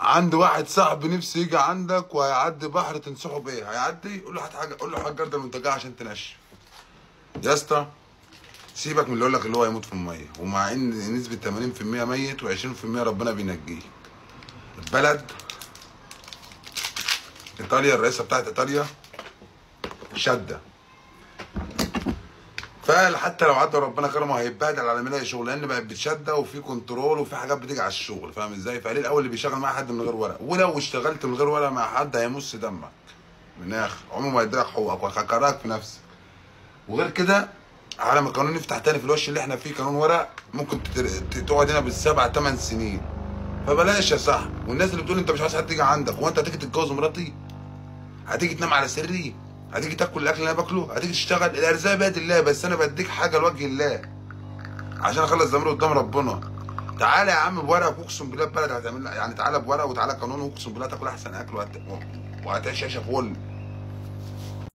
عند واحد صاحبي نفسي يجي عندك وهيعدي بحر، تنصحه بايه؟ هيعدي قول له هات حاجة، قول له هات جردل منتجع عشان تنشف. يا اسطى سيبك من اللي يقول لك اللي هو هيموت في المية، ومع ان نسبه 80% ميت و20% ربنا بينجيه. البلد ايطاليا، الرئيسة بتاعت ايطاليا شاده، فحتى لو عدى ربنا كرمه هيتبهدل على ما يلاقي شغل، لان بقت بتشده وفي control وفي حاجات بتيجي على الشغل، فاهم ازاي؟ فقليل الاول اللي بيشتغل مع حد من غير ورق، ولو اشتغلت من غير ورق مع حد هيمص دمك من الاخر، عمره ما يديلك حقوقك وهيكرهك في نفسك. وغير كده على ما القانون يفتح تاني في الوش اللي احنا فيه قانون ورق، ممكن تقعد هنا بالسبع 8 سنين. فبلاش يا صاحبي. والناس اللي بتقول انت مش عايز حد يجي عندك، هو انت هتيجي تتجوز مراتي؟ هتيجي تنام على سريري؟ هتيجي تاكل الاكل اللي انا باكله؟ هتيجي تشتغل؟ الارزاق بيد الله، بس انا بديك حاجة لوجه الله عشان اخلص ضميري قدام ربنا. تعالى يا عم بورقك، واقسم بالله البلد هتعمل يعني، تعالى بورقه وتعالى قانون، واقسم بالله تاكل احسن اكل وهتعيش عيشه فل.